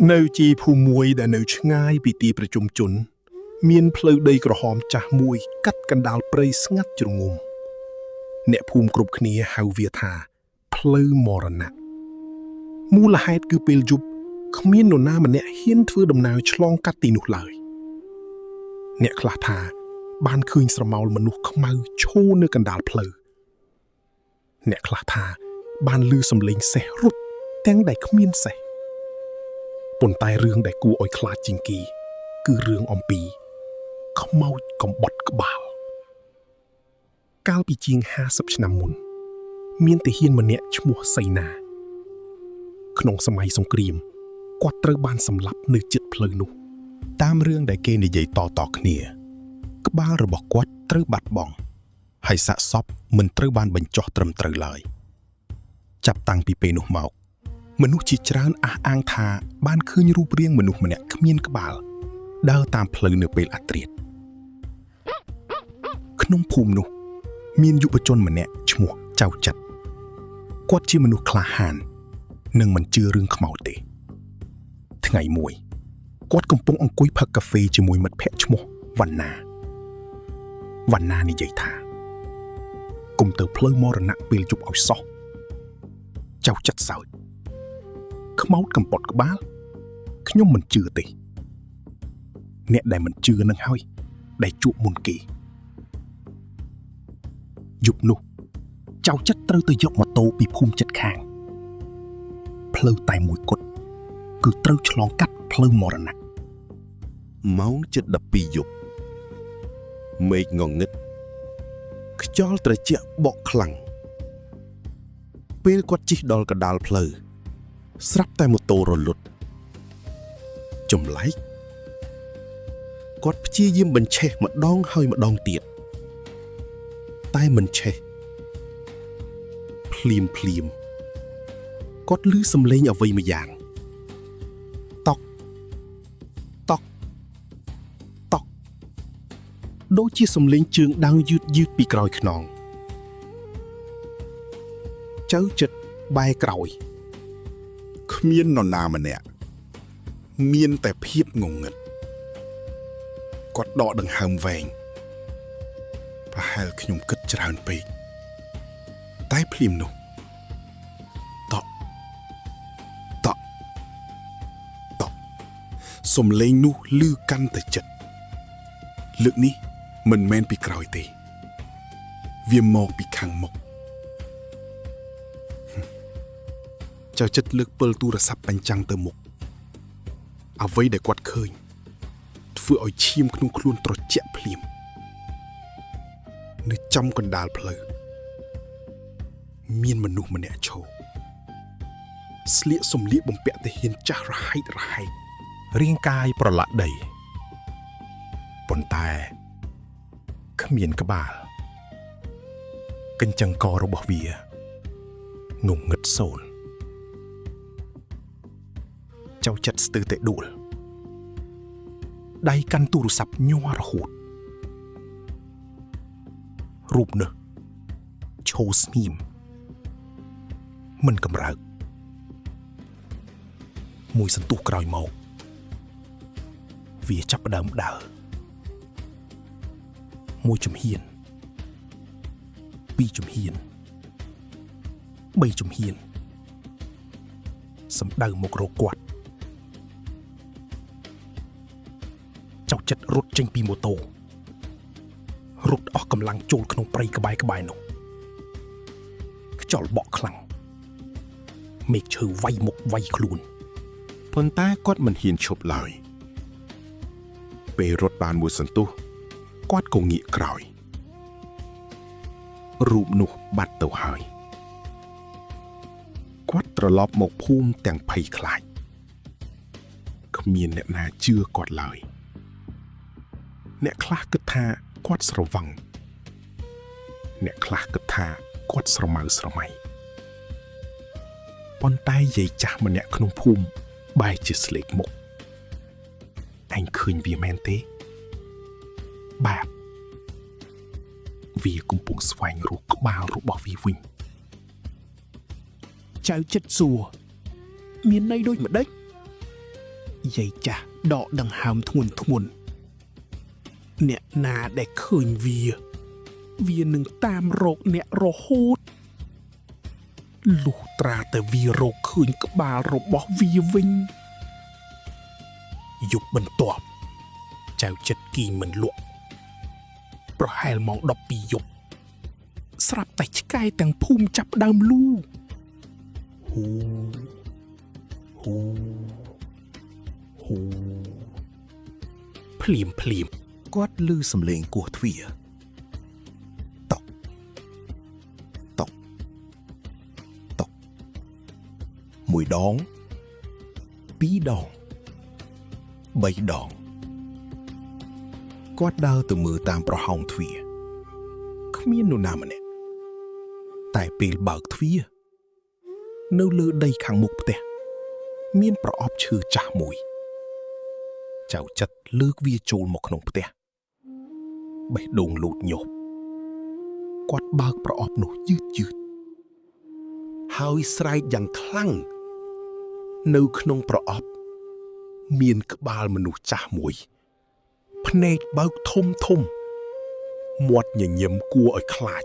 នៅជាភូមិមួយដែលនៅឆ្ងាយពីទីប្រជុំជន មានផ្លូវដីក្រហមចាស់មួយកាត់កណ្ដាលព្រៃស្ងាត់ជ្រងំអ្នកភូមិគ្រប់គ្នាហៅវាថាផ្លូវមរណៈមូលហេតុគឺពេលយប់គ្មាននរណាម្នាក់ហ៊ានធ្វើដំណើរឆ្លងកាត់ទីនោះឡើយអ្នកខ្លះថាបានឃើញស្រមោលមនុស្សខ្មៅឈរនៅកណ្ដាលផ្លូវអ្នកខ្លះថាបានឮសំឡេងសេះរត់ទាំងដែលគ្មានសេះ ប៉ុន្តែរឿងដែលគួរឲ្យខ្លាចជាងគេគឺរឿងអំពីខ្មោចកំបត់ក្បាលកាលពីជាង50ឆ្នាំមុន មានទាហានម្នាក់ឈ្មោះសីណា ក្នុងសម័យសង្គ្រាមគាត់ត្រូវបានសម្លាប់នៅជិតផ្លូវនោះ តាមរឿងដែលគេនិយាយតៗគ្នា ក្បាលរបស់គាត់ត្រូវបាត់បង់ហើយសាកសពមិនត្រូវបានបញ្ចុះត្រឹមត្រូវឡើយចាប់តាំងពីពេលនោះមក មនុស្សជាច្រើនអះអាងថាបានឃើញរូបរាងមនុស្សម្នាក់គ្មានក្បាលដើរតាមផ្លូវនៅពេលអាធ្រាត្រក្នុងភូមិនោះ មានយុវជនម្នាក់ឈ្មោះចៅចិត្តគាត់ជាមនុស្សក្លាហាន និងមិនជឿរឿងខ្មោចទេ ថ្ងៃមួយ គាត់កំពុងអង្គុយផឹកកាហ្វេជាមួយមិត្តភ័ក្តិឈ្មោះវណ្ណាវណ្ណានិយាយថាគុំទៅផ្លូវមរណៈពេលយប់ឲ្យសោះចៅចិត្តសើចខ្មោចកំពត់ក្បាលខ្ញុំមិនជឿទេអ្នកដែលមិនជឿនឹងហើយដែលជួបមុនគេយប់នោះចៅចិត្តត្រូវទៅយកម៉ូតូពីភូមិចិត្តខាងផ្លូវតែមួយគត់គឺត្រូវឆ្លងកាត់ផ្លូវមរណៈ ម៉ោងជិត12យប់មេឃងងឹតខ្យល់ត្រជាក់បក់ខ្លាំងពេលគាត់ជិះដល់កណ្ដាលផ្លូវស្រាប់តែម៉ូតូរលត់ចម្លែកគាត់ព្យាយាមបញ្ឆេះម្ដងហើយម្ដងទៀតតែមិនឆេះភ្លាមភ្លាមគាត់ឮសំឡេងអ្វីម្យ៉ាងតក់តក់តក់ ដូចជាសំឡេងជើងដើរយឺតយឺតពីក្រោយខ្នងចៅចិត្តបែរក្រោយគ្មាននរណាម្នាក់មានតែភាពងងឹតគាត់ដកដង្ហើមវែងប្រហែលខ្ញុំគិតច្រើនពេកតែភ្លាមនោះតក់តក់តក់សំឡេងនោះឮកាន់តែជិតលើកនេះមិនមែនពីក្រោយទេ វាមកពីខាងមុខចៅចិត្តលើកពិលទូរស័ព្ទបញ្ចាំងទៅមុខអ្វីដែលគាត់ឃើញធ្វើឲ្យឈាមក្នុងខ្លួនត្រជាក់ភ្លាមនៅចំកណ្ដាលផ្លូវមានមនុស្សម្នាក់ឈរស្លៀកសម្លៀកបំពាក់ទាហានចាស់រហែករហែក រាងកាយប្រឡាក់ដីប៉ុន្តែគ្មានក្បាលកញ្ចឹងករបស់វាងងឹតសូន្យចៅចិត្តស្ទើរតែដួលដៃកាន់ទូរស័ព្ទញ័ររហូតរូបនោះឈរស្ងៀមមិនកម្រើកមួយសន្ទុះក្រោយមក វាចាប់ផ្ដើមដើរមួយជំហានពីរជំហានបីជំហានសំដៅមករកគាត់ចៅចិត្តរត់ចេញពីម៉ូតូរត់អស់កម្លាំងចូលក្នុងព្រៃក្បែរក្បែរនោះខ្យល់បក់ខ្លាំងមេឃឈើវាយមុខវាយខ្លួន ប៉ុន្តែគាត់មិនហ៊ានឈប់ឡើយពេលរត់បានមួយសន្ទុះគាត់ក៏ងាកក្រោយរូបនោះបាត់ទៅហើយគាត់ត្រឡប់មកភូមិទាំងភ័យខ្លាចគ្មានអ្នកណាជឿគាត់ឡើយអ្នកខ្លះគិតថាគាត់ស្រវឹងអ្នកខ្លះគិតថាគាត់ស្រមៅស្រមៃប៉ុន្តែយាយចាស់ម្នាក់ក្នុងភូមិបែរជាស្លេកមុខឯងឃើញវាមែនទេបាទវាកំពុងស្វែងរកក្បាលរបស់វាវិញ ចៅចិត្តសួរមានន័យដូចម្ដេច យាយចាស់ដកដង្ហើមធ្ងន់ធ្ងន់អ្នកណាដែលឃើញវា វានឹងតាមរកអ្នករហូតលុះត្រាតែវារកឃើញក្បាលរបស់វាវិញយប់បន្ទាប់ចៅចិត្តគីងមិនលក់ប្រហែលម៉ោង12យប់ស្រាប់តែឆ្កែទាំងភូមិចាប់ផ្ដើមលូហ៊ូហ៊ូហ៊ូភ្លាមភ្លាម គាត់ឮសំឡេងគោះទ្វារតុកតុកតុកមួយដងពីរដងបីដងគាត់ដើរទៅមើលតាមប្រហោងទ្វារគ្មាននរណាម្នាក់តែពេលបើកទ្វារនៅលើដីខាងមុខផ្ទះមានប្រអប់ឈើចាស់មួយ ចៅចិត្តលើកវាចូលមកក្នុងផ្ទះបេះដូងលូតញាប់គាត់បើកប្រអប់នោះយឺតយឺតហើយស្រែកយ៉ាងខ្លាំងនៅក្នុងប្រអប់ មានក្បាលមនុស្សចាស់មួយ ភ្នែកបើកធំធំមាត់ញញឹមគួរឲ្យខ្លាច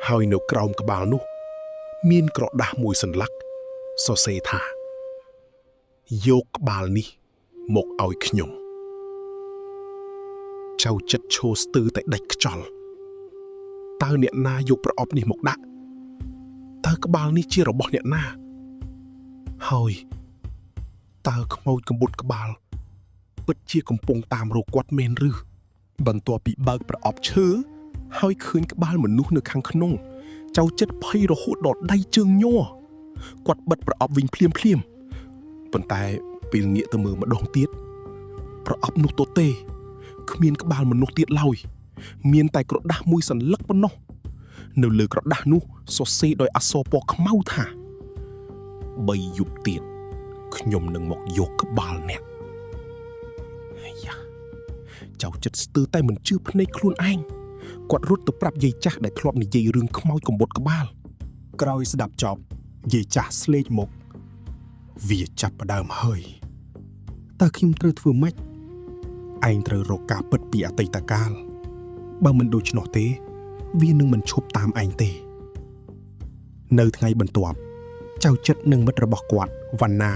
ហើយនៅក្រោមក្បាលនោះ មានក្រដាស់មួយសន្លឹកសរសេរថា យកក្បាលនេះមកឲ្យខ្ញុំ ចៅចិត្តឈរស្ទើរតែដាច់ខ្យល់តើអ្នកណាយកប្រអប់នេះមកដាក់តើក្បាលនេះជារបស់អ្នកណា ហើយតើខ្មោចកំបុតក្បាល ពិតជាកំពុងតាមរកគាត់មែនឬបន្ទាប់ពីបើកប្រអប់ឈើហើយឃើញក្បាលមនុស្សនៅខាងក្នុង ចៅចិត្តភ័យរហូតដល់ដៃជើងញ័រគាត់បិទប្រអប់វិញភ្លាមភ្លាមៗប៉ុន្តែពេលងាកទៅមើលម្ដងទៀតប្រអប់នោះទទេគ្មានក្បាលមនុស្សទៀតឡើយ មានតែក្រដាស់មួយសន្លឹកប៉ុណ្ណោះនៅលើក្រដាស់នោះសរសេរដោយអក្សរពណ៌ខ្មៅថាបីយប់ទៀតខ្ញុំនឹងមកយកក្បាលអ្នកអាយ៉ាចៅចិត្តស្ទើរតែមិនជឿភ្នែកខ្លួនឯងគាត់រត់ទៅប្រាប់យាយចាស់ដែលធ្លាប់និយាយរឿងខ្មោចកំបុតក្បាល ក្រោយស្ដាប់ចប់យាយចាស់ស្លេកមុខវាចាប់ផ្ដើមហើយតើខ្ញុំត្រូវធ្វើម៉េចឯងត្រូវរកការពិតពីអតីតកាលបើមិនដូច្នោះទេ វានឹងមិនឈប់តាមឯងទេ នៅថ្ងៃបន្ទាប់ចៅចិត្តនិងមិត្តរបស់គាត់វណ្ណា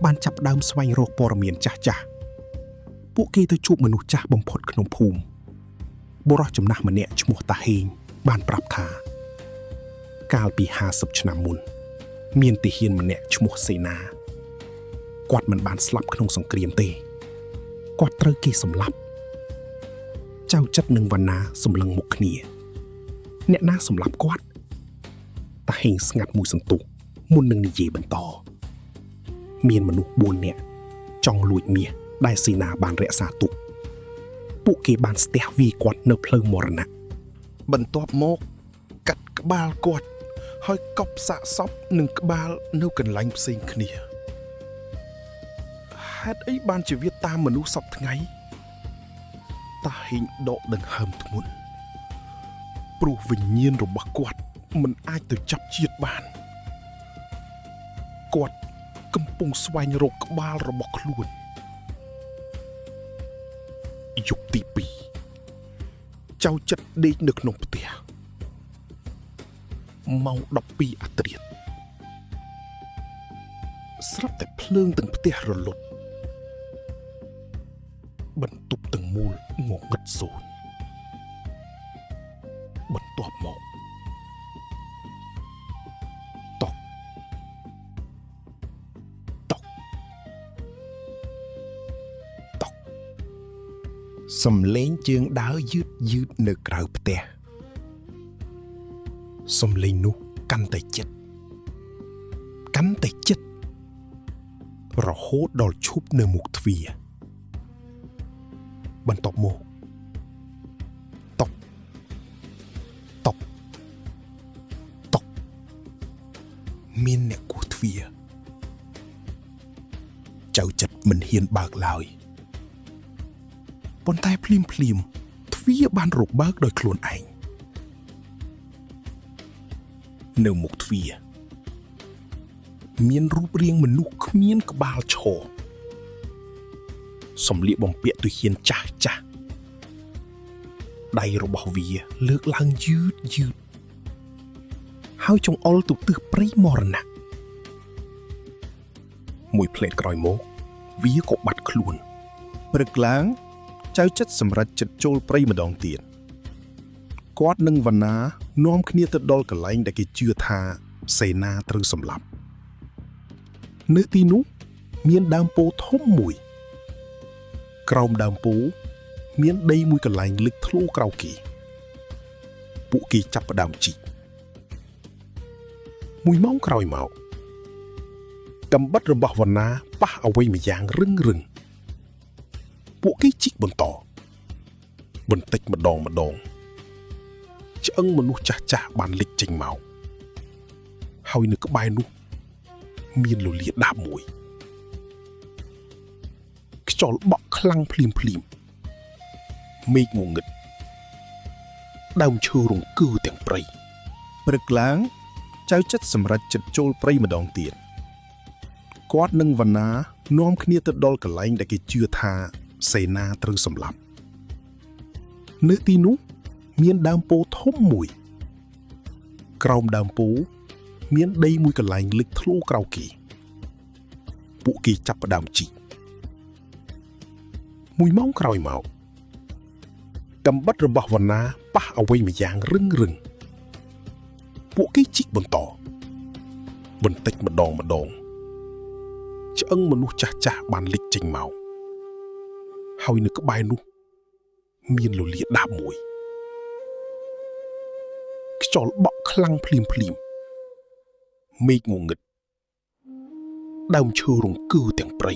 បានចាប់ផ្ដើមស្វែងរកព័ត៌មានចាស់ៗពួកគេទៅជួបមនុស្សចាស់បំផុតក្នុងភូមិបុរសចំណាស់ម្នាក់ឈ្មោះតាហេង បានប្រាប់ថា កាលពី50ឆ្នាំមុន មានទាហានម្នាក់ឈ្មោះសេនាគាត់មិនបានស្លាប់ក្នុងសង្គ្រាមទេគាត់ត្រូវគេសម្លាប់ចៅចិត្តនិងវណ្ណាសម្លឹងមុខគ្នា អ្នកណាសម្លាប់គាត់តាហេងស្ងាត់មួយសន្ទុះមុននឹងនិយាយបន្ត មានមនុស្ស4នាក់ចង់លួចមាសដែលសេនាបានរក្សាទុកពួកគេបានស្ទះវាយគាត់នៅផ្លូវមរណៈ បន្ទាប់មកកាត់ក្បាលគាត់ ហើយកប់សាកសពនិងក្បាលនៅកន្លែងផ្សេងគ្នាហេតុអីបានជាវាតាមមនុស្សសពថ្ងៃតាហេងដកដង្ហើមធ្ងន់ព្រោះវិញ្ញាណរបស់គាត់មិនអាចទៅចាប់ជាតិបានគាត់កំពុងស្វែងរកក្បាលរបស់ខ្លួនយប់ទី2ចៅចិត្តដេកនៅក្នុងផ្ទះ ម៉ោង12អធ្រាត្រស្រាប់តែភ្លើងទាំងផ្ទះរលត់បន្ទប់ទាំងមូលងងឹតសូន្យបន្ទាប់មកតុកតុកតុក សំឡេងជើងដើរយឺតយឺតនៅក្រៅផ្ទះ សំឡេងនោះកាន់តែជិតកាន់តែជិតរហូតដល់ឈប់នៅមុខទ្វារបន្ទាប់មកតុកតុកតុកមានអ្នកគោះទ្វារចៅចិត្តមិនហ៊ានបើកឡើយប៉ុន្តែភ្លាមភ្លាមៗទ្វារបានរបើកដោយខ្លួនឯង នៅមុខទ្វារមានរូបរាងមនុស្សគ្មានក្បាលឈរ សម្លៀកបំពាក់ទាហានចាស់ចាស់ដៃរបស់វាលើកឡើងយឺតយឺតហើយចង្អុលទៅទិសព្រៃមរណៈមួយភ្លែតក្រោយមកវាក៏បាត់ខ្លួន ព្រឹកឡើងចៅចិត្តសម្រេចចិត្តចូលព្រៃម្ដងទៀត គាត់និងវណ្ណានាំគ្នាទៅដល់កន្លែងដែលគេជឿថាសេនាត្រូវសម្លាប់នៅទីនោះមានដើមពោធិ៍ធំមួយ ក្រោមដើមពោធិ៍មានដីមួយកន្លែងលិចធ្លោក្រៅគេពួកគេចាប់ផ្ដើមជីកមួយម៉ោងក្រោយមកកំបិតរបស់វណ្ណាប៉ះអ្វីម្យ៉ាងរឹងរឹងពួកគេជីកបន្តបន្តិចម្ដងម្ដង ឆ្អឹងមនុស្សចាស់ចាស់ៗបានលេចចេញមកហើយនៅក្បែរនោះ មានលលាដាបមួយខ្យល់បក់ខ្លាំងភ្លាមភ្លាមៗមេឃងងឹតដើមឈើរង្គើទាំងព្រៃ ព្រឹកឡើងចៅចិត្តសម្រេចចិត្តចូលព្រៃម្ដងទៀត គាត់និងវណ្ណានាំគ្នាទៅដល់កន្លែងដែលគេជឿថាសេនាត្រូវសម្លាប់នៅទីនោះមានដើមពោធិ៍ធំមួយ ក្រោមដើមពោធិ៍មានដីមួយកន្លែងលិចធ្លោក្រៅគេពួកគេចាប់ផ្ដើមជីកមួយម៉ោងក្រោយមកកំបិតរបស់វណ្ណាប៉ះអ្វីម្យ៉ាងរឹងរឹងពួកគេជីកបន្តបន្តិចម្ដងម្ដង ឆ្អឹងមនុស្សចាស់ចាស់ៗបានលេចចេញមកហើយនៅក្បែរនោះ មានលលាដាបមួយខ្យល់បក់ខ្លាំងភ្លាមភ្លាមៗមេឃងងឹតដើមឈើរង្គើទាំងព្រៃ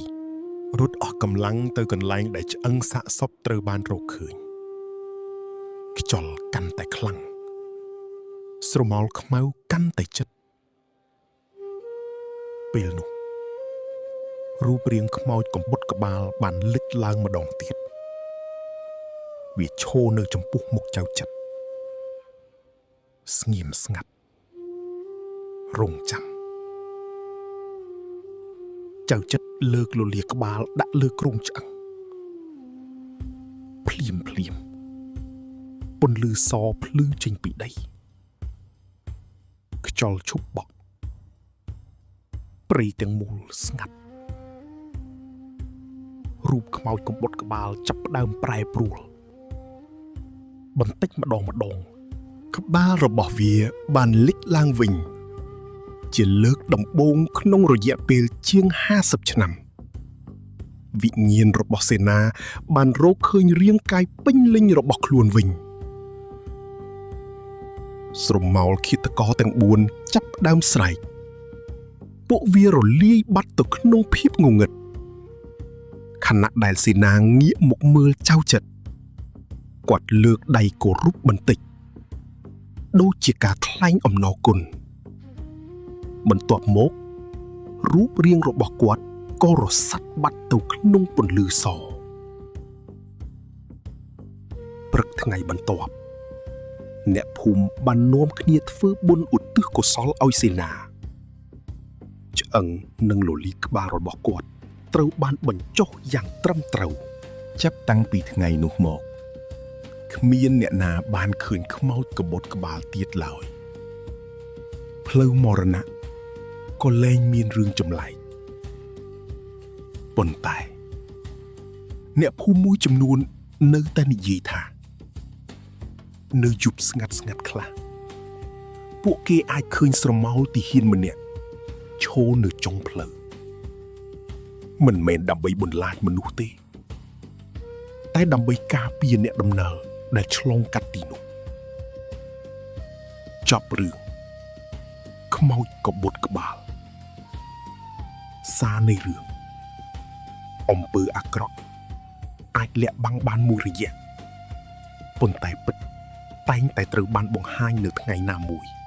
រត់អស់កម្លាំងទៅកន្លែងដែលឆ្អឹងសាកសពត្រូវបានរកឃើញខ្យល់កាន់តែខ្លាំងស្រមោលខ្មៅកាន់តែជិតពេលនោះរូបរាងខ្មោចកំបុតក្បាលបានលេចឡើងម្ដងទៀតវាឈរនៅចំពោះមុខចៅចិត្តស្ងៀមស្ងាត់រងចាំ ចៅចិត្តលើកលលាក្បាលដាក់លើគ្រោងឆ្អឹងភ្លាមភ្លាមពន្លឺសភ្លឺចេញពីដីខ្យល់ឈប់បក់ព្រៃទាំងមូលស្ងាត់រូបខ្មោចកំបុតក្បាលចាប់ផ្ដើមប្រែប្រួលបន្តិចម្ដងម្ដង ក្បាលរបស់វាបានលេចឡើងវិញ ជាលើកដំបូងក្នុងរយៈពេលជាង50ឆ្នាំវិញ្ញាណរបស់សេនាបានរកឃើញរាងកាយពេញលេញរបស់ខ្លួនវិញស្រមោលឃាតករទាំង4ចាប់ផ្ដើមស្រែកពួកវារលាយបាត់ទៅក្នុងភាពងងឹតខណៈដែលសេនាងាកមកមើលចៅចិត្តគាត់លើកដៃគោរពបន្តិចដូចជាការថ្លែងអំណរគុណ បន្ទាប់មករូបរាងរបស់គាត់ក៏រសាត់បាត់ទៅក្នុងពន្លឺសព្រឹកថ្ងៃបន្ទាប់អ្នកភូមិបាននាំគ្នាធ្វើបុណ្យឧទ្ទិសកុសលឲ្យសេនាឆ្អឹងនិងលលីក្បាលរបស់គាត់ត្រូវបានបញ្ចុះយ៉ាងត្រឹមត្រូវ ចាប់តាំងពីថ្ងៃនោះមកគ្មានអ្នកណាបានឃើញខ្មោចកបុតក្បាលទៀតឡើយផ្លូវមរណៈក៏លែងមានរឿងចម្លែកប៉ុន្តែអ្នកភូមិមួយចំនួននៅតែនិយាយថា នៅយប់ស្ងាត់ស្ងាត់ខ្លះពួកគេអាចឃើញស្រមោលទីហ៊ានម្នាក់ឈរនៅចុងផ្លូវមិនមែនដើម្បីបន្លាចមនុស្សទេ តែដើម្បីការពារអ្នកដំណើរដែលឆ្លងកាត់ទីនោះចប់រឿងខ្មោចកបុតក្បាលសារនៃរឿងអំពើអាក្រក់អាចលាក់បាំងបានមួយរយៈប៉ុន្តែពិតតែងតែត្រូវបានបង្ហាញនៅថ្ងៃណាមួយ។